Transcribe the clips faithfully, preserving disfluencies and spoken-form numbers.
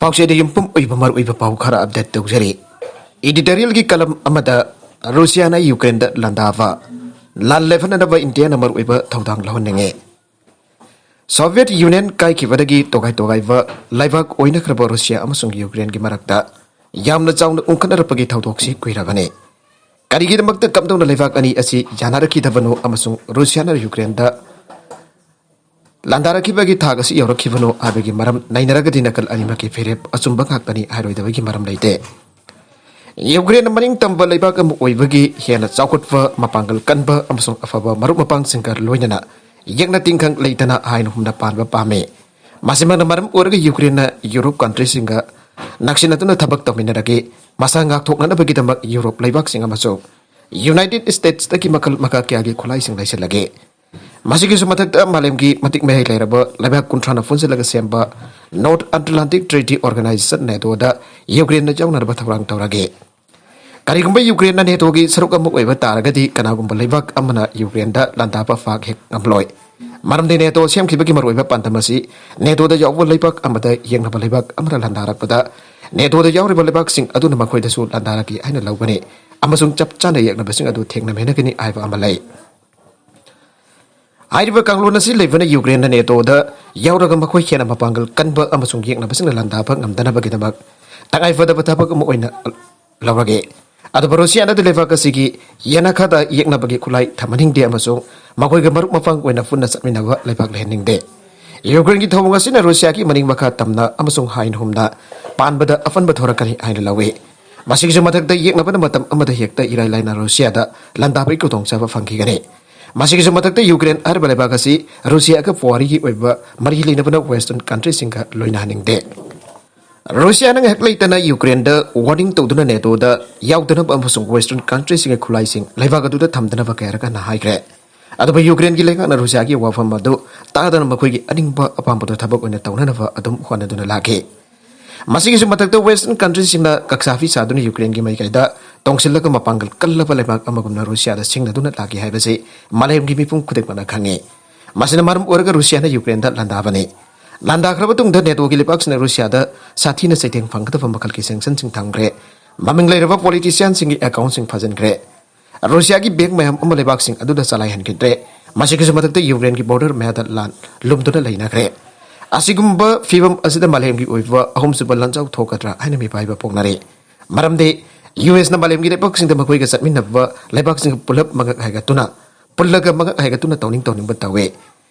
ꯄꯥꯎꯆꯦꯗ ꯌꯨꯝꯐꯝ ꯑꯣꯏꯕ ꯃꯔꯨꯑꯣꯏꯕ ꯄꯥꯎ ꯈꯔ ꯑꯞꯗꯦꯠ ꯇꯧꯖꯔꯤ꯫ ꯏꯗꯤꯇꯣꯔꯤꯌꯦꯜꯒꯤ ꯀꯂꯝ ꯑꯃꯗ, ꯔꯨꯁꯤꯌꯥꯅ ꯌꯨꯀ꯭ꯔꯦꯟꯗ ꯂꯥꯟꯗꯥꯕ, ꯂꯥꯟ ꯂꯦꯞꯍꯟꯅꯅꯕ ꯏꯟꯗꯤꯌꯥꯅ ꯃꯔꯨꯑꯣꯏꯕ ꯊꯧꯗꯥꯡ ꯂꯧꯍꯟꯅꯤꯡꯉꯤ꯫ ꯁꯣꯚꯤꯌꯦꯠ ꯌꯨꯅꯤꯌꯟ ꯀꯥꯏꯈꯤꯕꯗꯒꯤ ꯇꯣꯒꯥꯏ ꯇꯣꯒꯥꯏꯕ ꯂꯩꯕꯥꯛ ꯑꯣꯏꯅꯈ꯭ꯔꯕ ꯔꯨꯁꯤꯌꯥ ꯑꯃꯁꯨꯡ ꯌꯨꯀ꯭ꯔꯦꯟꯒꯤ ꯃꯔꯛꯇ ꯌꯥꯝꯅ ꯆꯥꯎꯅ ꯎꯪꯈꯠꯅꯔꯛꯄꯒꯤ ꯊꯧꯗꯣꯛꯁꯤ ꯀꯨꯏꯔꯕꯅꯤ꯫ ꯀꯔꯤꯒꯤꯗꯃꯛꯇ ꯀꯝꯗꯧꯅ ꯂꯩꯕꯥꯛ ꯑꯅꯤ ꯑꯁꯤ ꯌꯥꯅꯔꯛꯈꯤꯗꯕꯅꯣ ꯑꯃꯁꯨꯡ ꯔꯨꯁꯤꯌꯥꯅ ꯌꯨꯀ꯭ꯔꯦꯟꯗ ꯂꯥꯟꯗꯥꯔꯛꯈꯤꯕꯒꯤ ꯊꯥꯛ ꯑꯁꯤ ꯌꯧꯔꯛꯈꯤꯕꯅꯣ ꯍꯥꯏꯕꯒꯤ ꯃꯔꯝ ꯅꯩꯅꯔꯒꯗꯤ ꯅꯥꯀꯜ ꯑꯅꯤꯃꯛꯀꯤ ꯐꯤꯔꯦꯞ ꯑꯆꯨꯝꯕ ꯉꯥꯛꯇꯅꯤ ꯍꯥꯏꯔꯣꯏꯗꯕꯒꯤ ꯃꯔꯝ ꯂꯩꯇꯦ꯫ ꯌꯨꯀ꯭ꯔꯦꯟ ꯃꯅꯤꯡ ꯇꯝꯕ ꯂꯩꯕꯥꯛ ꯑꯃ ꯑꯣꯏꯕꯒꯤ ꯍꯦꯟꯅ ꯆꯥꯎꯈꯠꯄ, ꯃꯄꯥꯡꯒꯜ ꯀꯟꯕ ꯑꯃꯁꯨꯡ ꯑꯐꯕ ꯃꯔꯨꯞ ꯃꯄꯥꯡꯁꯤꯡꯒ ꯂꯣꯏꯅꯅ ꯌꯦꯛꯅ ꯇꯤꯡꯈꯪ ꯂꯩꯇꯅ ꯍꯥꯏꯅ ꯍꯨꯝꯅ ꯄꯥꯟꯕ ꯄꯥꯝꯃꯤ꯫ ꯃꯁꯤꯃꯛꯅ ꯃꯔꯝ ꯑꯣꯏꯔꯒ ꯌꯨꯀ꯭ꯔꯦꯟꯅ ꯌꯨꯔꯣꯞ ꯀꯟꯇ꯭ꯔꯤꯁꯤꯡꯒ ꯅꯛꯁꯤꯟꯅꯗꯨꯅ ꯊꯕꯛ ꯇꯧꯃꯤꯟꯅꯔꯒꯦ, ꯃꯁꯥ ꯉꯥꯛꯊꯣꯛꯅꯅꯕꯒꯤꯗꯃꯛ ꯌꯨꯔꯣꯞ ꯂꯩꯕꯥꯛꯁꯤꯡ ꯑꯃꯁꯨꯡ ꯌꯨꯅꯥꯏꯇꯦꯗ ꯁ꯭ꯇꯦꯠꯁꯇꯒꯤ ꯃꯈꯜ ꯃꯈꯥ ꯀꯌꯥꯒꯤ ꯈꯨꯠꯂꯥꯏꯁꯤꯡ ꯂꯩꯁꯤꯜꯂꯒꯦ꯫ ꯃꯁꯤꯒꯤꯁꯨ ꯃꯊꯛꯇ ꯃꯥꯂꯦꯝꯒꯤ ꯃꯇꯤꯛ ꯃꯍꯩ ꯂꯩꯔꯕ ꯂꯩꯕꯥꯛ ꯀꯨꯟꯊ꯭ꯔꯥꯅ ꯄꯨꯟꯁꯤꯜꯂꯒ ꯁꯦꯝꯕ ꯅꯣꯔꯠ ꯑꯦꯇꯂꯥꯟꯇꯤꯛ ꯇ꯭ꯔꯤꯇꯤ ꯑꯣꯔꯒꯅꯥꯏꯖꯦꯁꯟ ꯅꯦꯇꯣꯗ ꯌꯨꯀ꯭ꯔꯦꯟꯅ ꯌꯥꯎꯅꯅꯕ ꯊꯧꯔꯥꯡ ꯇꯧꯔꯒꯦ꯫ ꯀꯔꯤꯒꯨꯝꯕ ꯌꯨꯀ꯭ꯔꯦꯟꯅ ꯅꯦꯇꯣꯒꯤ ꯁꯔꯨꯛ ꯑꯃ ꯑꯣꯏꯕ ꯇꯥꯔꯒꯗꯤ ꯀꯅꯥꯒꯨꯝꯕ ꯂꯩꯕꯥꯛ ꯑꯃꯅ ꯌꯨꯀ꯭ꯔꯦꯟꯗ ꯂꯥꯟꯗꯥꯕ ꯄꯥꯛ ꯍꯦꯛ ꯉꯝꯂꯣꯏ꯫ ꯃꯔꯝꯗꯤ ꯅꯦꯇꯣ ꯁꯦꯝꯈꯤꯕꯒꯤ ꯃꯔꯨꯑꯣꯏꯕ ꯄꯥꯟꯗꯝ ꯑꯁꯤ ꯅꯦꯇꯣꯗ ꯌꯥꯎꯕ ꯂꯩꯕꯥꯛ ꯑꯃꯗ ꯌꯦꯛꯅꯕ ꯂꯩꯕꯥꯛ ꯑꯃꯅ ꯂꯥꯟꯗꯥꯔꯛꯄꯗ ꯅꯦꯇꯣꯗ ꯌꯥꯎꯔꯤꯕ ꯂꯩꯕꯥꯛꯁꯤꯡ ꯑꯗꯨꯅ ꯃꯈꯣꯏꯗꯁꯨ ꯂꯥꯟꯗꯥꯔꯛꯀꯦ ꯍꯥꯏꯅ ꯂꯧꯒꯅꯤ ꯑꯃꯁꯨꯡ ꯆꯞ ꯆꯥꯅ ꯌꯦꯛꯅꯕꯁꯤꯡ ꯑꯗꯨ ꯊꯦꯡꯅꯃꯤꯟꯅꯒꯅꯤ ꯍꯥꯏꯕ ꯑꯃ ꯂꯩ꯫ ꯍꯥꯏꯔꯤꯕ ꯀꯥꯡꯂꯣꯟ ꯑꯁꯤ ꯂꯩꯕꯅ ꯌꯨꯀ꯭ꯔꯦꯟꯅ ꯅꯦꯇꯣꯗ ꯌꯥꯎꯔꯒ ꯃꯈꯣꯏ ꯍꯦꯟꯅ ꯃꯄꯥꯡꯒꯜ ꯀꯟꯕ ꯑꯃꯁꯨꯡ ꯌꯦꯛꯅꯕꯁꯤꯡꯅ ꯂꯥꯟꯗꯥꯕ ꯉꯝꯗꯅꯕꯒꯤꯗꯃꯛ ꯇꯉꯥꯏꯐꯗꯕ ꯊꯕꯛ ꯑꯃ ꯑꯣꯏꯅ ꯂꯧꯔꯒꯦ꯫ ꯑꯗꯨꯕꯨ ꯔꯨꯁꯤꯌꯥꯅꯗꯤ ꯂꯩꯕꯥꯛ ꯑꯁꯤꯒꯤ ꯌꯦꯅꯈꯥꯗ ꯌꯦꯛꯅꯕꯒꯤ ꯈꯨꯠꯂꯥꯏ ꯊꯝꯍꯟꯅꯤꯡꯗꯦ ꯑꯃꯁꯨꯡ ꯃꯈꯣꯏꯒ ꯃꯔꯨꯞ ꯃꯄꯥꯡ ꯑꯣꯏꯅ ꯄꯨꯟꯅ ꯆꯠꯃꯤꯟꯅꯕ ꯂꯩꯕꯥꯛ ꯂꯩꯍꯟꯅꯤꯡꯗꯦ꯫ ꯌꯨꯀ꯭ꯔꯦꯟꯒꯤ ꯊꯧꯑꯣꯡ ꯑꯁꯤꯅ ꯔꯨꯁꯤꯌꯥꯒꯤ ꯃꯅꯤꯡ ꯃꯈꯥ ꯇꯝꯅ ꯑꯃꯁꯨꯡ ꯍꯥꯏꯅ ꯍꯨꯝꯅ ꯄꯥꯟꯕꯗ ꯑꯄꯟꯕ ꯊꯣꯔꯛꯀꯅꯤ ꯍꯥꯏꯅ ꯂꯧꯏ꯫ ꯃꯁꯤꯒꯤꯁꯨ ꯃꯊꯛꯇ ꯌꯦꯛꯅꯕꯅ ꯃꯇꯝ ꯑꯃꯗ ꯍꯦꯛꯇ ꯏꯔꯥꯏ ꯂꯥꯏꯅ ꯔꯨꯁꯤꯌꯥꯗ ꯂꯥꯟꯗꯥꯕꯒꯤ ꯈꯨꯗꯣꯡꯆꯥꯕ ꯐꯪꯈꯤꯒꯅꯤ꯫ ꯃꯁꯤꯒꯤꯁꯨ ꯃꯊꯛꯇ ꯌꯨꯀ꯭ꯔꯦꯟ ꯍꯥꯏꯔꯤꯕ ꯂꯩꯕꯥꯛ ꯑꯁꯤ ꯔꯨꯁꯤꯌꯥꯒ ꯄꯨꯋꯥꯔꯤꯒꯤ ꯑꯣꯏꯕ ꯃꯔꯤ ꯂꯩꯅꯕꯅ ꯋꯦꯁꯇꯔꯟ ꯀꯟꯇ꯭ꯔꯤꯁꯤꯡꯒ ꯂꯣꯏꯅꯍꯟꯅꯤꯡꯗꯦ꯫ ꯔꯨꯁꯤꯌꯥꯅ ꯉꯥꯏꯍꯥꯛ ꯂꯩꯇꯅ ꯌꯨꯀ꯭ꯔꯦꯟꯗ ꯋꯥꯔꯅꯤꯡ ꯇꯧꯗꯨꯅ ꯅꯦꯇꯣꯗ ꯌꯥꯎꯗꯅꯕ ꯑꯃꯁꯨꯡ ꯋꯦꯁꯇꯔꯟ ꯀꯟꯇ꯭ꯔꯤꯁꯤꯡꯒꯤ ꯈꯨꯠꯂꯥꯏꯁꯤꯡ ꯂꯩꯕꯥꯛ ꯑꯗꯨꯗ ꯊꯝꯗꯅꯕ ꯀꯌꯥꯔꯛ ꯍꯟꯅ ꯍꯥꯏꯈ꯭ꯔꯦ꯫ ꯑꯗꯨꯕꯨ ꯌꯨꯀ꯭ꯔꯦꯟꯒꯤ ꯂꯩꯉꯥꯛꯅ ꯔꯨꯁꯤꯌꯥꯒꯤ ꯋꯥꯐꯝ ꯑꯗꯨ ꯇꯥꯗꯅ ꯃꯈꯣꯏꯒꯤ ꯑꯅꯤꯡꯕ ꯑꯄꯥꯝꯕꯗꯨ ꯊꯕꯛ ꯑꯣꯏꯅ ꯇꯧꯅꯅꯕ ꯑꯗꯨꯝ ꯍꯣꯠꯅꯗꯨꯅ ꯂꯥꯛꯈꯤ꯫ ꯃꯁꯤꯒꯤꯁꯨ ꯃꯊꯛꯇ ꯋꯦꯁꯇꯔꯟ ꯀꯟꯇ꯭ꯔꯤꯁꯤꯡꯅ ꯀꯛꯁꯥꯐꯤ ꯁꯥꯗꯨꯅ ꯌꯨꯀ꯭ꯔꯦꯟꯒꯤ ꯃꯥꯏꯀꯩꯗ ꯇꯣꯡꯁꯤꯜꯂꯒ ꯃꯄꯥꯡꯒꯜ ꯀꯜꯂꯕ ꯂꯩꯕꯥꯛ ꯑꯃꯒꯨꯝꯅ ꯔꯨꯁꯤꯌꯥꯗ ꯁꯤꯡꯅꯗꯨꯅ ꯂꯥꯛꯈꯤ ꯍꯥꯏꯕꯁꯤ ꯃꯥꯂꯦꯝꯒꯤ ꯃꯤꯄꯨꯝ ꯈꯨꯗꯤꯡꯃꯛꯅ ꯈꯪꯉꯤ꯫ ꯃꯁꯤꯅ ꯃꯔꯝ ꯑꯣꯏꯔꯒ ꯔꯨꯁꯤꯌꯥꯅ ꯌꯨꯀ꯭ꯔꯦꯟꯗ ꯂꯥꯟꯗꯥꯕꯅꯤ꯫ ꯂꯥꯟꯗꯥꯈ꯭ꯔꯕ ꯇꯨꯡꯗ ꯅꯦꯇꯣꯒꯤ ꯂꯩꯕꯥꯛꯁꯤꯡꯅ ꯔꯨꯁꯤꯌꯥꯗ ꯁꯥꯊꯤꯅ ꯆꯩꯊꯦꯡ ꯐꯪꯒꯗꯕ ꯃꯈꯜꯒꯤ sanctionꯁꯤꯡ ꯊꯝꯈ꯭ꯔꯦ꯫ ꯃꯃꯤꯡ ꯂꯩꯔꯕ politicianꯁꯤꯡꯒꯤ accountꯁꯤꯡ ꯐꯥꯖꯤꯟꯈ꯭ꯔꯦ꯫ ꯔꯨꯁꯤꯌꯥꯒꯤ bank ꯃꯌꯥꯝ ꯑꯃ ꯂꯩꯕꯥꯛꯁꯤꯡ ꯑꯗꯨꯗ ꯆꯂꯥꯏꯍꯟꯈꯤꯗ꯭ꯔꯦ꯫ ꯃꯁꯤꯒꯤꯁꯨ ꯃꯊꯛꯇ ꯌꯨꯀ꯭ꯔꯦꯟꯒꯤ border ꯃꯌꯥꯗ ꯂꯥꯟ ꯂꯨꯝꯗꯨꯅ ꯂꯩꯅꯈ꯭ꯔꯦ꯫ ꯑꯁꯤꯒꯨꯝꯕ ꯐꯤꯕꯝ ꯑꯁꯤꯗ ꯃꯥꯂꯦꯝꯒꯤ ꯑꯣꯏꯕ ꯑꯍꯨꯝꯁꯨꯕ ꯂꯥꯟꯖꯥꯎ ꯊꯣꯛꯀꯗ꯭ꯔꯥ ꯍꯥꯏꯅ ꯃꯤꯄꯥꯏꯕ ꯄꯣꯛꯅꯔꯤ꯫ ꯃꯔꯝꯗꯤ ꯌꯨ ꯑꯦꯁꯅ ꯃꯥꯂꯦꯝꯒꯤ ꯂꯩꯕꯥꯛꯁꯤꯡꯗ ꯃꯈꯣꯏꯒ ꯆꯠꯃꯤꯟꯅꯕ ꯂꯩꯕꯥꯛꯁꯤꯡꯒ ꯄꯨꯂꯞ ꯃꯉꯛ ꯍꯥꯏꯒꯠꯇꯨꯅ, ꯄꯨꯜꯂꯒ ꯃꯉꯛ ꯍꯥꯏꯒꯠꯇꯨꯅ ꯇꯧꯅꯤꯡ ꯇꯧꯅꯤꯡꯕ ꯇꯧꯏ꯫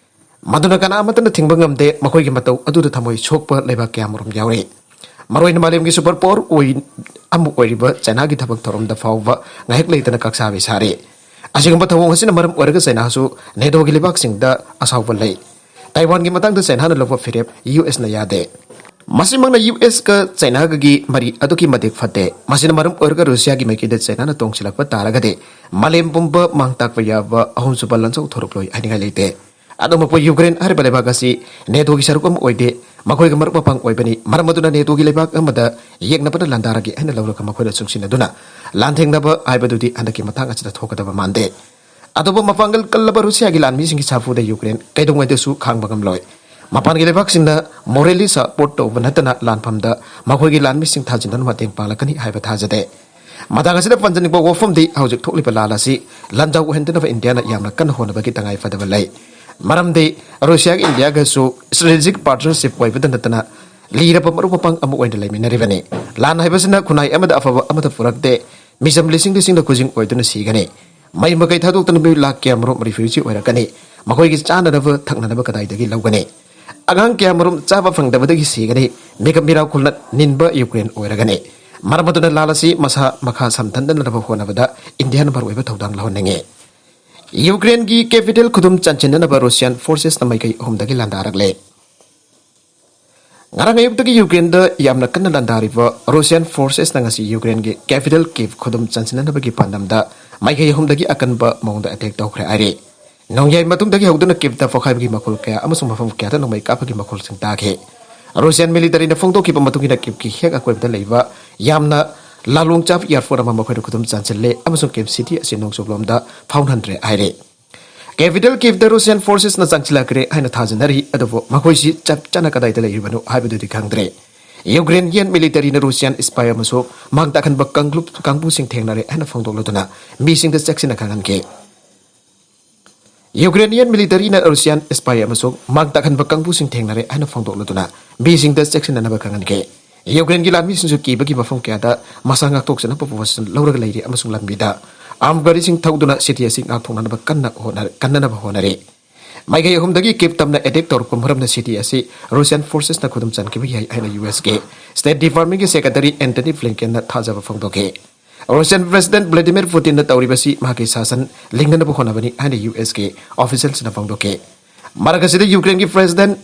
ꯃꯗꯨꯅ ꯀꯅꯥ ꯑꯃꯠꯇꯅ ꯊꯤꯡꯕ ꯉꯝꯗꯦ꯫ ꯃꯈꯣꯏꯒꯤ ꯃꯇꯧ ꯑꯗꯨꯗ ꯊꯃꯣꯏ ꯁꯣꯛꯄ ꯂꯩꯕꯥꯛ ꯀꯌꯥꯃꯔꯨꯝ ꯌꯥꯎꯔꯤ꯫ ꯃꯔꯨꯑꯣꯏꯅ ꯃꯥꯂꯦꯝꯒꯤ super power ꯑꯣꯏ-, ꯑꯃ ꯑꯣꯏꯔꯤꯕ ꯆꯥꯏꯅꯥꯒꯤ ꯊꯕꯛ ꯊꯧꯔꯝꯗ ꯐꯥꯎꯕ ꯉꯥꯏꯍꯥꯛ ꯂꯩꯇꯅ ꯀꯛꯁꯥꯕꯤ ꯁꯥꯔꯤ꯫ ꯑꯁꯤꯒꯨꯝꯕ ꯊꯧꯑꯣꯡ ꯑꯁꯤꯅ ꯃꯔꯝ ꯑꯣꯏꯔꯒ ꯆꯥꯏꯅꯥꯁꯨ ꯅꯦꯇꯣꯒꯤ ꯂꯩꯕꯥꯛꯁꯤꯡꯗ ꯑꯁꯥꯎꯕ ꯂꯩ꯫ ꯇꯥꯏꯋꯥꯟꯒꯤ ꯃꯇꯥꯡꯗ ꯆꯥꯏꯅꯥꯅ ꯂꯧꯕ ꯐꯤꯔꯦꯞ ꯌꯨ ꯑꯦꯁꯅ ꯌꯥꯗꯦ꯫ ꯃꯁꯤꯃꯛꯅ ꯌꯨ ꯑꯦꯁꯀ ꯆꯥꯏꯅꯥꯒꯒꯤ ꯃꯔꯤ ꯑꯗꯨꯛꯀꯤ ꯃꯇꯤꯛ ꯐꯠꯇꯦ꯫ ꯃꯁꯤꯅ ꯃꯔꯝ ꯑꯣꯏꯔꯒ ꯔꯨꯁꯤꯌꯥꯒꯤ ꯃꯥꯏꯀꯩꯗ ꯆꯥꯏꯅꯥꯅ ꯇꯣꯡꯁꯤꯜꯂꯛꯄ ꯇꯥꯔꯒꯗꯤ ꯃꯥꯂꯦꯝ ꯄꯨꯝꯕ ꯃꯥꯡ ꯇꯥꯛꯄ ꯌꯥꯕ ꯑꯍꯨꯝꯁꯨꯕ ꯂꯥꯟꯖꯥꯎ ꯊꯣꯔꯛꯂꯣꯏ ꯍꯥꯏꯅꯤꯡꯉꯥꯏ ꯂꯩꯇꯦ꯫ ꯑꯗꯨꯃꯛꯄꯨ ꯌꯨꯀ꯭ꯔꯦꯟ ꯍꯥꯏꯔꯤꯕ ꯂꯩꯕꯥꯛ ꯑꯁꯤ ꯅꯦꯇꯣꯒꯤ ꯁꯔꯨꯛ ꯑꯃ ꯑꯣꯏꯗꯦ꯫ ꯃꯈꯣꯏꯒ ꯃꯔꯨꯞ ꯃꯄꯥꯡ ꯑꯣꯏꯕꯅꯤ꯫ ꯃꯔꯝ ꯑꯗꯨꯅ ꯅꯦꯇꯣꯒꯤ ꯂꯩꯕꯥꯛ ꯑꯃꯗ ꯌꯦꯛꯅꯕꯅ ꯂꯥꯟꯗꯥꯔꯒꯦ ꯍꯥꯏꯅ ꯂꯧꯔꯒ ꯃꯈꯣꯏꯅ ꯆꯨꯡꯁꯤꯟꯅꯗꯨꯅ ꯂꯥꯟꯊꯦꯡꯅꯕ ꯍꯥꯏꯕꯗꯨꯗꯤ ꯍꯟꯗꯛꯀꯤ ꯃꯇꯥꯡ ꯑꯁꯤꯗ ꯊꯣꯛꯀꯗꯕ ꯃꯥꯟꯗꯦ꯫ ꯑꯇꯣꯞꯄ ꯃꯄꯥꯡꯒꯜ ꯀꯜꯂꯕ ꯔꯨꯁꯤꯌꯥꯒꯤ ꯂꯥꯟꯃꯤꯁꯤꯡꯒꯤ ꯁꯥꯐꯨꯗ ꯌꯨꯀ꯭ꯔꯦꯟ ꯀꯩꯗꯧꯉꯩꯗꯁꯨ ꯈꯥꯡꯕ ꯉꯝꯂꯣꯏ꯫ ꯃꯄꯥꯟꯒꯤ ꯂꯩꯕꯥꯛꯁꯤꯡꯅ morally support ꯇꯧꯕ ꯅꯠꯇꯅ ꯂꯥꯟꯐꯝꯗ ꯃꯈꯣꯏꯒꯤ ꯂꯥꯟꯃꯤꯁꯤꯡ ꯊꯥꯖꯤꯟꯗꯨꯅ ꯃꯇꯦꯡ ꯄꯥꯡꯂꯛꯀꯅꯤ ꯍꯥꯏꯕ ꯊꯥꯖꯗꯦ꯫ ꯃꯇꯥꯡ ꯑꯁꯤꯗ ꯄꯟꯖꯅꯤꯡꯕ ꯋꯥꯐꯝꯗꯤ ꯍꯧꯖꯤꯛ ꯊꯣꯛꯂꯤꯕ ꯂꯥꯟ ꯑꯁꯤ ꯂꯥꯟꯖꯥꯎ ꯑꯣꯏꯍꯟꯗꯅꯕ ꯏꯟꯗꯤꯌꯥꯅ ꯌꯥꯝꯅ ꯀꯟꯅ ꯍꯣꯠꯅꯕꯒꯤ ꯇꯉꯥꯏ ꯐꯗꯕ ꯂꯩ꯫ ꯃꯔꯝꯗꯤ ꯔꯨꯁꯤꯌꯥꯒ ꯏꯟꯗꯤꯌꯥꯒꯁꯨ strategic partnership ꯑꯣꯏꯕꯗ ꯅꯠꯇꯅ ꯂꯤꯔꯕ ꯃꯔꯨꯞ ꯃꯄꯥꯡ ꯑꯃ ꯑꯣꯏꯅ ꯂꯩꯃꯤꯟꯅꯔꯤꯕꯅꯤ꯫ ꯂꯥꯟ ꯍꯥꯏꯕꯁꯤꯅ ꯈꯨꯟꯅꯥꯏ ꯑꯃꯗ ꯑꯐꯕ ꯑꯃꯠꯇ ꯄꯨꯔꯛꯇꯦ꯫ ꯃꯤꯆꯝ ꯂꯤꯁꯤꯡ ꯂꯤꯁꯤꯡꯅ ꯈꯨꯖꯤꯡ ꯑꯣꯏꯗꯨꯅ ꯁꯤꯒꯅꯤ꯫ ꯃꯩ ꯃꯀꯩ ꯊꯥꯗꯣꯛꯇꯨꯅ ꯃꯤꯑꯣꯏ ꯂꯥꯈ ꯀꯌꯥ ꯃꯔꯨꯝ refugee ꯑꯣꯏꯔꯛꯀꯅꯤ꯫ ꯃꯈꯣꯏꯒꯤ ꯆꯥꯅꯅꯕ ꯊꯛꯅꯅꯕ ꯀꯗꯥꯏꯗꯒꯤ ꯂꯧꯒꯅꯤ? ꯑꯉꯥꯡ ꯀꯌꯥ ꯃꯔꯨꯝ ꯆꯥꯕ ꯐꯪꯗꯕꯗꯒꯤ ꯁꯤꯒꯅꯤ꯫ ꯃꯤꯀꯞ ꯃꯤꯔꯥꯎꯈꯨꯜꯅ ꯅꯤꯟꯕ ꯌꯨꯀ꯭ꯔꯦꯟ ꯑꯣꯏꯔꯒꯅꯤ꯫ ꯃꯔꯝ ꯑꯗꯨꯅ ꯂꯥꯟ ꯑꯁꯤ ꯃꯁꯥ ꯃꯈꯥ ꯁꯝꯊꯅꯅꯕ ꯍꯣꯠꯅꯕꯗ ꯏꯟꯗꯤꯌꯥꯅ ꯃꯔꯨꯑꯣꯏꯕ ꯊꯧꯗꯥꯡ ꯂꯧꯍꯟꯅꯤꯡꯉꯤ꯫ ꯌꯨꯀ꯭ꯔꯦꯟꯒꯤ capital ꯈꯨꯗꯨꯝ ꯆꯟꯁꯤꯟꯅꯅꯕ ꯔꯨꯁꯤꯌꯥꯟ forcesꯅ ꯃꯥꯏꯀꯩ ꯑꯍꯨꯝꯗꯒꯤ ꯂꯥꯟꯗꯥꯔꯛꯂꯦ꯫ ꯉꯔꯥꯡ ꯑꯌꯨꯛꯇꯒꯤ ꯌꯨꯀ꯭ꯔꯦꯟꯗ ꯌꯥꯝꯅ ꯀꯟꯅ ꯂꯥꯟꯗꯥꯔꯤꯕ ꯔꯨꯁꯤꯌꯥꯟ forcesꯅ ꯉꯁꯤ ꯌꯨꯀ꯭ꯔꯦꯟꯒꯤ capital Kyiv ꯈꯨꯗꯨꯝ ꯆꯟꯁꯤꯟꯅꯅꯕꯒꯤ ꯄꯥꯟꯗꯝꯗ ꯃꯥꯏꯀꯩ ꯑꯍꯨꯝꯗꯒꯤ ꯑꯀꯟꯕ ꯃꯑꯣꯡꯗ attack ꯇꯧꯈ꯭ꯔꯦ ꯍꯥꯏꯔꯤ꯫ ꯅꯣꯡꯌꯥꯏ ꯃꯇꯨꯡꯗꯒꯤ ꯍꯧꯗꯨꯅ Kyivꯇ ꯄꯣꯈꯥꯏꯕꯒꯤ ꯃꯈꯣꯜ ꯀꯌꯥ ꯑꯃꯁꯨꯡ ꯃꯐꯝ ꯀꯌꯥꯗ ꯅꯣꯡꯃꯩ ꯀꯥꯞꯄꯒꯤ ꯃꯈꯣꯜꯁꯤꯡ ꯇꯥꯈꯤ꯫ Russian militaryꯅ ꯐꯣꯡꯗꯣꯛꯈꯤꯕ ꯃꯇꯨꯡ ꯏꯟꯅ Kyivꯀꯤ ꯍꯦꯛ ꯑꯀꯣꯏꯕꯗ ꯂꯩꯕ ꯌꯥꯝꯅ ꯂꯥꯂꯣꯡ ꯆꯥꯕ airport ꯑꯃ ꯃꯈꯣꯏꯅ ꯈꯨꯗꯨꯝ ꯆꯟꯁꯤꯜꯂꯦ ꯑꯃꯁꯨꯡ Kyiv city ꯑꯁꯤ ꯅꯣꯡꯆꯨꯞꯂꯣꯝꯗ ꯐꯥꯎꯅꯍꯟꯗ꯭ꯔꯦ ꯍꯥꯏꯔꯦ꯫ Capital Kyiv ꯗ Russian forces ꯅ ꯆꯪꯁꯤꯜꯂꯛꯈ꯭ꯔꯦ ꯍꯥꯏꯅ ꯊꯥꯖꯅꯔꯤ, ꯑꯗꯨꯕꯨ ꯃꯈꯣꯏꯁꯤ ꯆꯞ ꯆꯥꯅ ꯀꯗꯥꯏꯗ ꯂꯩꯔꯤꯕꯅꯣ ꯍꯥꯏꯕꯗꯨꯗꯤ ꯈꯪꯗ꯭ꯔꯦ꯫ Ukrainian military ꯅ Russian spy ꯑꯃꯁꯨꯡ ꯃꯥꯡ ꯇꯥꯛꯍꯟꯕ ꯀꯥꯡꯂꯨꯞ ꯀꯥꯡꯕꯨꯁꯤꯡ ꯊꯦꯡꯅꯔꯦ ꯍꯥꯏꯅ ꯐꯣꯡꯗꯣꯛꯂꯗꯨꯅ ꯃꯤꯁꯤꯡꯗ ꯆꯦꯛꯁꯤꯟꯅ ꯈꯪꯍꯟꯈꯤ꯫ Ukrainian military ꯅ Russian spy ꯑꯃꯁꯨꯡ ꯃꯥꯡ ꯇꯥꯛꯍꯟꯕ ꯀꯥꯡꯕꯨꯁꯤꯡ ꯊꯦꯡꯅꯔꯦ ꯍꯥꯏꯅ ꯐꯣꯡꯗꯣꯛꯂꯗꯨꯅ ꯃꯤꯁꯤꯡꯗ ꯆꯦꯛꯁꯤꯟꯅꯅꯕ ꯈꯪꯍꯟꯈꯤ꯫ ꯌꯨꯀ꯭ꯔꯦꯟꯒꯤ ꯂꯥꯟꯃꯤꯁꯤꯡꯁꯨ ꯀꯤꯕꯒꯤ ꯃꯐꯝ ꯀꯌꯥꯗ ꯃꯁꯥ ꯉꯥꯛꯊꯣꯛꯆꯅꯕ position ꯂꯧꯔꯒ ꯂꯩꯔꯤ ꯑꯃꯁꯨꯡ ꯂꯝꯕꯤꯗ armed ꯒꯥꯔꯤꯁꯤꯡ ꯊꯧꯗꯨꯅ city ꯑꯁꯤ ꯉꯥꯛꯊꯣꯛꯅꯅꯕ ꯀꯟꯅ ꯍꯣꯠꯅ-, ꯀꯟꯅꯅꯕ ꯍꯣꯠꯅꯔꯤ꯫ ꯃꯥꯏꯀꯩ ꯑꯍꯨꯝꯗꯒꯤ Kyiv ꯇꯝꯅ attack ꯇꯧꯔꯛꯄ ꯃꯔꯝꯅ city ꯑꯁꯤ Russian forces ꯅ ꯈꯨꯗꯨꯝ ꯆꯟꯈꯤꯕ ꯌꯥꯏ ꯍꯥꯏꯅ U S ꯀꯤ State Department ꯀꯤ Secretary Antony Blinken ꯅ ꯊꯥꯖꯕ ꯐꯣꯡꯗꯣꯛꯈꯤ꯫ Russian President Vladimir Putin ꯅ ꯇꯧꯔꯤꯕꯁꯤ ꯃꯍꯥꯛꯀꯤ ꯁꯥꯁꯟ ꯂꯤꯡꯅꯅꯕ ꯍꯣꯠꯅꯕꯅꯤ ꯍꯥꯏꯅ U S ꯀꯤ officials ꯅ ꯐꯣꯡꯗꯣꯛꯈꯤ꯫ ꯃꯔꯛ ꯑꯁꯤꯗ ꯌꯨꯀ꯭ꯔꯦꯟꯒꯤ President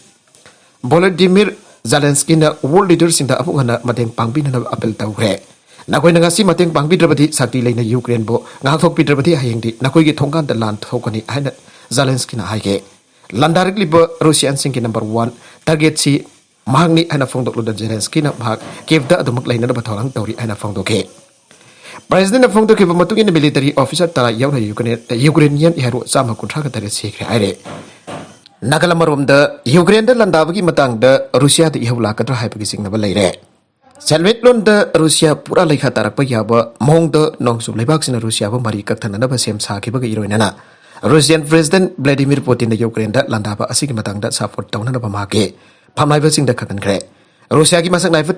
Volodymyr Zelensky ꯅ world leader ꯁꯤꯡꯗ ꯑꯃꯨꯛ ꯍꯟꯅ ꯃꯇꯦꯡ ꯄꯥꯡꯕꯤꯅꯅꯕ appeal ꯇꯧꯈ꯭ꯔꯦ꯫ "ꯅꯈꯣꯏꯅ ꯉꯁꯤ ꯃꯇꯦꯡ ꯄꯥꯡꯕꯤꯗ꯭ꯔꯕꯗꯤ, ꯁꯛꯇꯤ ꯂꯩꯅ ꯌꯨꯀ꯭ꯔꯦꯟꯕꯨ ꯉꯥꯛꯊꯣꯛꯄꯤꯗ꯭ꯔꯕꯗꯤ, ꯍꯌꯦꯡꯗꯤ ꯅꯈꯣꯏꯒꯤ ꯊꯣꯡꯒꯥꯟꯗ ꯂꯥꯟ ꯊꯣꯛꯀꯅꯤ" ꯍꯥꯏꯅ Zelensky ꯅ ꯍꯥꯏꯈꯤ꯫ ꯂꯥꯟꯗꯥꯔꯛꯂꯤꯕ Russian ꯁꯤꯡꯒꯤ number one target ꯁꯤ ꯃꯍꯥꯛꯅꯤ ꯍꯥꯏꯅ ꯐꯣꯡꯗꯣꯛꯂꯗꯨꯅ Zelensky ꯅ ꯃꯍꯥꯛ Kyiv ꯗ ꯑꯗꯨꯃꯛ ꯂꯩꯅꯅꯕ ꯊꯧꯔꯥꯡ ꯇꯧꯔꯤ ꯍꯥꯏꯅ ꯐꯣꯡꯗꯣꯛꯈꯤ꯫ President ꯅ ꯐꯣꯡꯗꯣꯛꯈꯤꯕ ꯃꯇꯨꯡ ꯏꯟꯅ military officer ꯇꯔꯥ ꯌꯥꯎꯅ ꯌꯨꯀ꯭ꯔꯦꯟ, Ukrainian hero ꯆꯥꯝꯃ ꯀꯨꯟꯊ꯭ꯔꯥꯒ ꯇꯔꯦꯠ ꯁꯤꯈ꯭ꯔꯦ ꯍꯥꯏꯔꯦ꯫ ꯅꯥꯀꯜ ꯑꯃꯔꯣꯝꯗ ꯌꯨꯀ꯭ꯔꯦꯟꯗ ꯂꯥꯟꯗꯥꯕꯒꯤ ꯃꯇꯥꯡꯗ ꯔꯨꯁꯤꯌꯥꯗ ꯏꯍꯧ ꯂꯥꯛꯀꯗ꯭ꯔꯥ ꯍꯥꯏꯕꯒꯤ ꯆꯤꯡꯅꯕ ꯂꯩꯔꯦ꯫ ꯁꯦꯟꯃꯤꯠꯂꯣꯟꯗ ꯔꯨꯁꯤꯌꯥ ꯄꯨꯔꯥ ꯂꯩꯈꯥ ꯇꯥꯔꯛꯄ ꯌꯥꯕ ꯃꯑꯣꯡꯗ ꯅꯣꯡꯆꯨꯞ ꯂꯩꯕꯥꯛꯁꯤꯡꯅ ꯔꯨꯁꯤꯌꯥꯕꯨ ꯃꯔꯤ ꯀꯛꯊꯅꯅꯕ ꯁꯦꯝ ꯁꯥꯈꯤꯕꯒ ꯏꯔꯣꯏꯅꯅ Russian President Vladimir Putin ꯅ ꯌꯨꯀ꯭ꯔꯦꯟꯗ ꯂꯥꯟꯗꯥꯕ ꯑꯁꯤꯒꯤ ꯃꯇꯥꯡꯗ support ꯇꯧꯅꯅꯕ ꯃꯍꯥꯛꯀꯤ ꯐꯝꯅꯥꯏꯕꯁꯤꯡꯗ ꯈꯪꯍꯟꯈ꯭ꯔꯦ꯫ ꯔꯨꯁꯤꯌꯥꯒꯤ ꯃꯁꯛ ꯅꯥꯏꯕ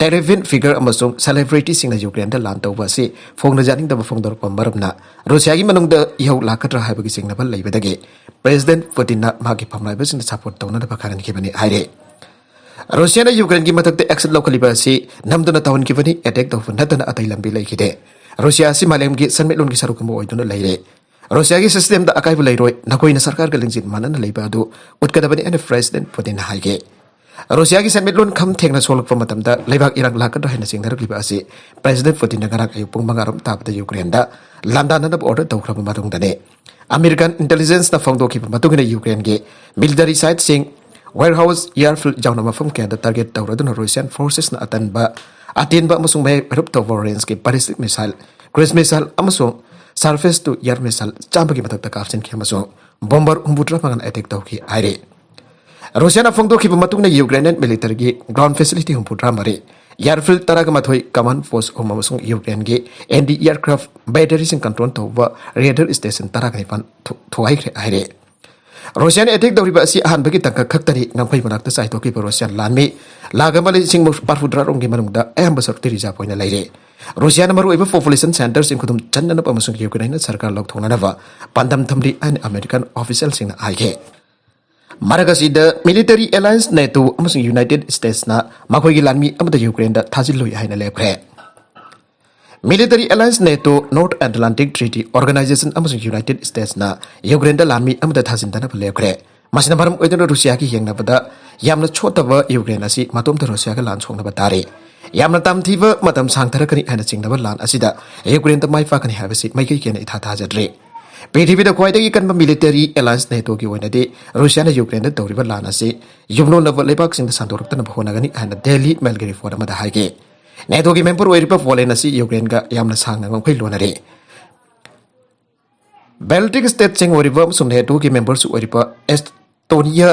television figure ꯑꯃꯁꯨꯡ celebrity ꯁꯤꯡꯅ ꯌꯨꯀ꯭ꯔꯦꯟꯗ ꯂꯥꯟ ꯇꯧꯕ ꯑꯁꯤ ꯐꯣꯡꯅ ꯌꯥꯅꯤꯡꯗꯕ ꯐꯣꯡꯗꯣꯔꯛꯄ ꯃꯔꯝꯅ ꯔꯨꯁꯤꯌꯥꯒꯤ ꯃꯅꯨꯡꯗ ꯏꯍꯧ ꯂꯥꯛꯀꯗ꯭ꯔꯥ ꯍꯥꯏꯕꯒꯤ ꯆꯤꯡꯅꯕ ꯂꯩꯕꯗꯒꯤ President Putin ꯅ ꯃꯍꯥꯛꯀꯤ ꯐꯝꯅꯥꯏꯕꯁꯤꯡꯗ support ꯇꯧꯅꯅꯕ ꯈꯪꯍꯟꯈꯤꯕꯅꯤ ꯍꯥꯏꯔꯤ꯫ ꯔꯨꯁꯤꯌꯥꯅ ꯌꯨꯀ꯭ꯔꯦꯟꯒꯤ ꯃꯊꯛꯇ action ꯂꯧꯈꯠꯂꯤꯕ ꯑꯁꯤ ꯅꯝꯗꯨꯅ ꯇꯧꯍꯟꯈꯤꯕꯅꯤ, attack ꯇꯧꯕ ꯅꯠꯇꯅ ꯑꯇꯩ ꯂꯝꯕꯤ ꯂꯩꯈꯤꯗꯦ꯫ ꯔꯨꯁꯤꯌꯥ ꯑꯁꯤ ꯃꯥꯂꯦꯝꯒꯤ ꯁꯦꯟꯃꯤꯠꯂꯣꯟꯒꯤ ꯁꯔꯨꯛ ꯑꯃ ꯑꯣꯏꯗꯨꯅ ꯂꯩꯔꯦ꯫ ꯔꯨꯁꯤꯌꯥꯒꯤ system ꯗ ꯑꯀꯥꯏꯕ ꯂꯩꯔꯣꯏ, ꯅꯈꯣꯏꯅ ꯁꯔꯀꯥꯔꯒ ꯂꯤꯡꯖꯦꯜ ꯃꯥꯟꯅꯅ ꯂꯩꯕ ꯑꯗꯨ ꯎꯠꯀꯗꯕꯅꯤ ꯍꯥꯏꯅ President Putin ꯅ ꯍꯥꯏꯈꯤ꯫ ꯔꯨꯁꯤꯌꯥꯒꯤ ꯁꯦꯟꯃꯤꯠꯂꯣꯟ ꯈꯝ ꯊꯦꯡꯅ ꯁꯣꯛꯂꯛꯄ ꯃꯇꯝꯗ ꯂꯩꯕꯥꯛ ꯏꯔꯥꯡ ꯂꯥꯛꯀꯗ꯭ꯔꯥ ꯍꯥꯏꯅ ꯆꯤꯡꯅꯔꯛꯂꯤꯕ ꯑꯁꯤ President Putin ꯅ ꯉꯔꯥꯡ ꯑꯌꯨꯛ ꯄꯨꯡ ꯃꯉꯥ ꯔꯣꯝ ꯇꯥꯕꯗ ꯌꯨꯀ꯭ꯔꯦꯟꯗ ꯂꯥꯟꯗꯥꯅꯅꯕ order ꯇꯧꯈ꯭ꯔꯕ ꯃꯇꯨꯡꯗꯅꯤ꯫ American intelligence ꯅ ꯐꯣꯡꯗꯣꯛꯈꯤꯕ ꯃꯇꯨꯡ ꯏꯟꯅ ꯌꯨꯀ꯭ꯔꯦꯟꯒꯤ military site ꯁꯤꯡ, warehouse, airfield ꯌꯥꯎꯅ ꯃꯐꯝ ꯀꯌꯥꯗ target ꯇꯧꯔꯗꯨꯅ Russian forces ꯅ ꯑꯇꯟꯕ, ꯑꯇꯦꯟꯕ ꯑꯃꯁꯨꯡ ꯃꯌꯥꯏ ꯋꯥꯏꯔꯞ ꯇꯧꯕ range ꯀꯤ ballistic missile, cruise missile ꯑꯃꯁꯨꯡ surface to air missile ꯆꯥꯝꯃꯒꯤ ꯃꯊꯛꯇ ꯀꯥꯞꯁꯤꯟꯈꯤ ꯑꯃꯁꯨꯡ bomber ꯍꯨꯝꯐꯨꯇꯔꯥ ꯃꯉꯥꯅ attack ꯇꯧꯈꯤ ꯍꯥꯏꯔꯤ꯫ ꯔꯨꯁꯤꯌꯥꯅ ꯐꯣꯡꯗꯣꯛꯈꯤꯕ ꯃꯇꯨꯡꯗ Ukrainian military ꯒꯤ ground facility ꯍꯨꯝꯐꯨꯇꯔꯥ ꯃꯔꯤ, airfield ꯇꯔꯥꯒ ꯃꯥꯊꯣꯏ, command post ꯑꯍꯨꯝ ꯑꯃꯁꯨꯡ Ukraine ꯒꯤ anti aircraft battery ꯁꯤꯡ control ꯇꯧꯕ radar station ꯇꯔꯥꯒ ꯅꯤꯄꯥꯟ ꯊꯨ-, ꯊꯨꯒꯥꯏꯈ꯭ꯔꯦ ꯍꯥꯏꯔꯤ꯫ ꯔꯨꯁꯤꯌꯥꯅ attack ꯇꯧꯔꯤꯕ ꯑꯁꯤ ꯑꯍꯥꯟꯕꯒꯤ ꯇꯥꯡꯀꯛ ꯈꯛꯇꯅꯤ꯫ ꯉꯝꯈꯩ ꯃꯅꯥꯛꯇ ꯆꯥꯏꯊꯣꯛꯈꯤꯕ ꯔꯨꯁꯤꯌꯥ ꯂꯥꯟꯃꯤ ꯂꯥꯈ ꯑꯃ ꯂꯤꯁꯤꯡ ꯃꯔꯤꯐꯨꯇꯔꯥ ꯔꯣꯝꯒꯤ ꯃꯅꯨꯡꯗ ꯑꯌꯥꯝꯕ ꯁꯔꯨꯛꯇꯤ reserve ꯑꯣꯏꯅ ꯂꯩꯔꯦ꯫ ꯔꯨꯁꯤꯌꯥꯅ ꯃꯔꯨꯑꯣꯏꯕ population centre ꯁꯤꯡ ꯈꯨꯗꯨꯝ ꯆꯟꯅꯅꯕ ꯑꯃꯁꯨꯡ Ukraine ꯅ ꯁꯔꯀꯥꯔ ꯂꯧꯊꯣꯛꯅꯅꯕ ꯄꯥꯟꯗꯝ ꯊꯝꯂꯤ ꯍꯥꯏꯅ American official ꯁꯤꯡꯅ ꯍꯥꯏꯈꯤ꯫ ꯃꯔꯛ ꯑꯁꯤꯗ military alliance NATO ꯑꯃꯁꯨꯡ United States ꯅ ꯃꯈꯣꯏꯒꯤ ꯂꯥꯟꯃꯤ ꯑꯃꯗ Ukraine ꯗ ꯊꯥꯖꯤꯜꯂꯣꯏ ꯍꯥꯏꯅ ꯂꯦꯞꯈ꯭ꯔꯦ꯫ Military alliance NATO, North Atlantic Treaty Organization ꯑꯃꯁꯨꯡ United States ꯅ Ukraine ꯗ ꯂꯥꯟꯃꯤ ꯑꯃꯗ ꯊꯥꯖꯤꯟꯗꯅꯕ ꯂꯦꯞꯈ꯭ꯔꯦ꯫ ꯃꯁꯤꯅ ꯃꯔꯝ ꯑꯣꯏꯗꯨꯅ ꯔꯨꯁꯤꯌꯥꯒꯤ ꯌꯦꯡꯅꯕꯗ ꯌꯥꯝꯅ ꯁꯣꯠꯇꯕ Ukraine ꯑꯁꯤ ꯃꯇꯣꯝꯇ ꯔꯨꯁꯤꯌꯥꯒ ꯂꯥꯟ ꯁꯣꯛꯅꯕ ꯇꯥꯔꯦ꯫ ꯌꯥꯝꯅ ꯇꯝꯊꯤꯕ ꯃꯇꯝ ꯁꯥꯡꯊꯔꯛꯀꯅꯤ ꯍꯥꯏꯅ ꯆꯤꯡꯅꯕ ꯂꯥꯟ ꯑꯁꯤꯗ Ukraine ꯗ ꯃꯥꯏ ꯄꯥꯛꯀꯅꯤ ꯍꯥꯏꯕꯁꯤ ꯃꯥꯏꯀꯩ ꯀꯦꯟꯅ ꯏꯊꯥ ꯊꯥꯖꯗ꯭ꯔꯦ꯫ ꯄ꯭ꯔꯤꯊꯤꯕꯤꯗ ꯈ꯭ꯋꯥꯏꯗꯒꯤ ꯀꯟꯕ military alliance NATO ꯒꯤ ꯑꯣꯏꯅꯗꯤ ꯔꯨꯁꯤꯌꯥꯅ Ukraine ꯗ ꯇꯧꯔꯤꯕ ꯂꯥꯟ ꯑꯁꯤ ꯌꯨꯝꯂꯣꯟꯅꯕ ꯂꯩꯕꯥꯛꯁꯤꯡꯗ ꯁꯟꯗꯣꯔꯛꯇꯅꯕ ꯍꯣꯠꯅꯒꯅꯤ ꯍꯥꯏꯅ Daily Mail ꯒꯤ report ꯑꯃꯗ ꯍꯥꯏꯈꯤ꯫ NATO ꯒꯤ member ꯑꯣꯏꯔꯤꯕ Poland ꯑꯁꯤ Ukraine ꯒ ꯌꯥꯝꯅ ꯁꯥꯡꯅ ꯉꯝꯈꯩ ꯂꯣꯟꯅꯔꯤ꯫ Baltic state ꯁꯤꯡ ꯑꯣꯏꯔꯤꯕ ꯑꯃꯁꯨꯡ NATO ꯒꯤ member ꯁꯨ ꯑꯣꯏꯔꯤꯕ Estonia,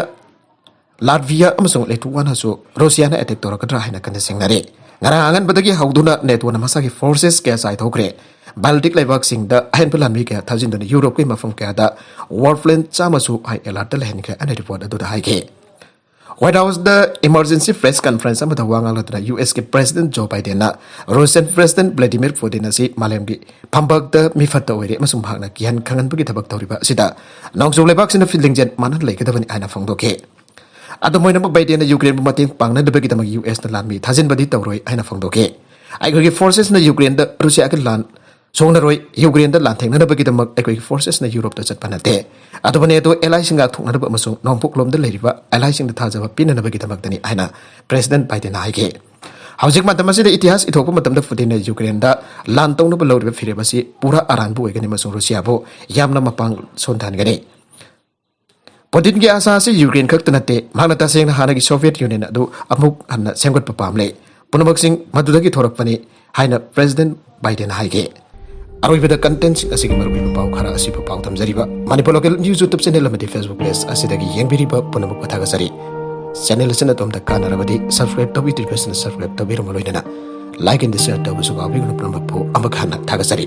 Latvia ꯑꯃꯁꯨꯡ Lithuania ꯁꯨ ꯔꯨꯁꯤꯌꯥꯅ attack ꯇꯧꯔꯛꯀꯗ꯭ꯔꯥ ꯍꯥꯏꯅ ꯀꯟꯅ ꯆꯤꯡꯅꯔꯤ꯫ ꯉꯔꯥꯡ ꯑꯉꯟꯕꯗꯒꯤ ꯍꯧꯗꯨꯅ NATO ꯅ ꯃꯁꯥꯒꯤ forces ꯀꯌꯥ ꯆꯥꯏꯊꯣꯛꯈ꯭ꯔꯦ꯫ Baltic ꯂꯩꯕꯥꯛꯁꯤꯡꯗ ꯑꯍꯦꯟꯕ ꯂꯥꯟꯃꯤ ꯀꯌꯥ ꯊꯥꯖꯤꯟꯗꯨꯅ Europe ꯀꯤ ꯃꯐꯝ ꯀꯌꯥꯗ war plane ꯆꯥꯝꯃ ꯁꯨ high alert ꯇ ꯂꯩꯍꯟꯈ꯭ꯔꯦ ꯍꯥꯏꯅ report ꯑꯗꯨꯗ ꯍꯥꯏꯈꯤ꯫ White House ꯗ emergency press conference ꯑꯃꯗ ꯋꯥ ꯉꯥꯡꯂꯗꯨꯅ U S ꯀꯤ President Joe Biden ꯅ Russian President Vladimir Putin ꯑꯁꯤ ꯃꯥꯂꯦꯝꯒꯤ ꯐꯝꯕꯥꯛꯇ ꯃꯤꯐꯠꯇ ꯑꯣꯏꯔꯦ ꯑꯃꯁꯨꯡ ꯃꯍꯥꯛꯅ ꯀꯤꯍꯟ ꯈꯪꯍꯟꯕꯒꯤ ꯊꯕꯛ ꯇꯧꯔꯤꯕ ꯑꯁꯤꯗ ꯅꯣꯡꯆꯨꯞ ꯂꯩꯕꯥꯛꯁꯤꯡꯅ ꯂꯤꯡꯖꯦꯜ ꯃꯥꯟꯅꯅ ꯂꯩꯒꯗꯕꯅꯤ ꯍꯥꯏꯅ ꯐꯣꯡꯗꯣꯛꯈꯤ꯫ ꯑꯗꯨꯝ ꯑꯣꯏꯅꯃꯛ, Biden ꯅ Ukraine ꯕꯨ ꯃꯇꯦꯡ ꯄꯥꯡꯅꯅꯕꯒꯤꯗꯃꯛ U S ꯅ ꯂꯥꯟꯃꯤ ꯊꯥꯖꯤꯟꯕꯗꯤ ꯇꯧꯔꯣꯏ ꯍꯥꯏꯅ ꯐꯣꯡꯗꯣꯛꯈꯤ꯫ ꯑꯩꯈꯣꯏꯒꯤ forces ꯅ Ukraine ꯗ ꯔꯨꯁꯤꯌꯥꯒꯤ ꯂꯥꯟ ꯁꯣꯛꯅꯔꯣꯏ, Ukraine ꯗ ꯂꯥꯟꯊꯦꯡꯅꯅꯕꯒꯤꯗꯃꯛ ꯑꯩꯈꯣꯏꯒꯤ forces ꯅ Europe ꯇ ꯆꯠꯄ ꯅꯠꯇꯦ꯫ ꯑꯗꯨꯕꯨ NATO ally ꯁꯤꯡ ꯉꯥꯛꯊꯣꯛꯅꯕ ꯑꯃꯁꯨꯡ ꯅꯣꯡꯄꯣꯛꯂꯣꯝꯗ ꯂꯩꯔꯤꯕ ally ꯁꯤꯡꯗ ꯊꯥꯖꯕ ꯄꯤꯅꯅꯕꯒꯤꯗꯃꯛꯇꯅꯤ ꯍꯥꯏꯅ President Biden ꯅ ꯍꯥꯏꯈꯤ꯫ ꯍꯧꯖꯤꯛ ꯃꯇꯝ ꯑꯁꯤꯗ ꯏꯇꯤꯍꯥꯁ ꯏꯊꯣꯛꯄ ꯃꯇꯝꯗ Putin ꯅ Ukraine ꯗ ꯂꯥꯟ ꯇꯧꯅꯕ ꯂꯧꯔꯤꯕ ꯐꯤꯔꯦꯞ ꯑꯁꯤ ꯄꯨꯔꯥ ꯑꯔꯥꯟꯕ ꯑꯣꯏꯒꯅꯤ ꯑꯃꯁꯨꯡ ꯔꯨꯁꯤꯌꯥꯕꯨ ꯌꯥꯝꯅ ꯃꯄꯥꯡ ꯁꯣꯟꯊꯍꯟꯒꯅꯤ꯫ Putin ꯒꯤ ꯑꯥꯁꯥ ꯑꯁꯤ Ukraine ꯈꯛꯇ ꯅꯠꯇꯦ, ꯃꯍꯥꯛꯅ ꯇꯁꯦꯡꯅ ꯍꯥꯟꯅꯒꯤ Soviet Union ꯑꯗꯨ ꯑꯃꯨꯛ ꯍꯟꯅ ꯁꯦꯝꯒꯠꯄ ꯄꯥꯝꯂꯦ꯫ ꯄꯨꯝꯅꯃꯛꯁꯤꯡ ꯃꯗꯨꯗꯒꯤ ꯊꯣꯔꯛꯄꯅꯤ ꯍꯥꯏꯅ President Biden ꯅ ꯍꯥꯏꯈꯤ꯫ ꯑꯔꯣꯏꯕꯗ contentꯁꯤꯡ ꯑꯁꯤꯒꯤ ꯃꯔꯨꯑꯣꯏꯕ ꯄꯥꯎ ꯈꯔ ꯑꯁꯤꯕꯨ ꯄꯥꯎ ꯊꯝꯖꯔꯤꯕ Manipur Local News YouTube channel ꯑꯃꯗꯤ Facebook page ꯑꯁꯤꯗꯒꯤ ꯌꯦꯡꯕꯤꯔꯤꯕ ꯄꯨꯝꯅꯃꯛꯄꯨ ꯊꯥꯒꯠꯆꯔꯤ꯫ Channel ꯑꯁꯤꯅ ꯑꯗꯣꯝꯗ ꯀꯥꯟꯅꯔꯕꯗꯤ subscribe ꯇꯧꯕꯤꯗ꯭ꯔꯤꯕꯁꯤꯡꯅ subscribe ꯇꯧꯕꯤꯔꯝꯕ ꯂꯣꯏꯅꯅ like and share ꯇꯧꯕꯁꯨ ꯀꯥꯎꯕꯤꯒꯅꯨ꯫ ꯄꯨꯝꯅꯃꯛꯄꯨ ꯑꯃꯨꯛ ꯍꯟꯅ ꯊꯥꯒꯠꯆꯔꯤ꯫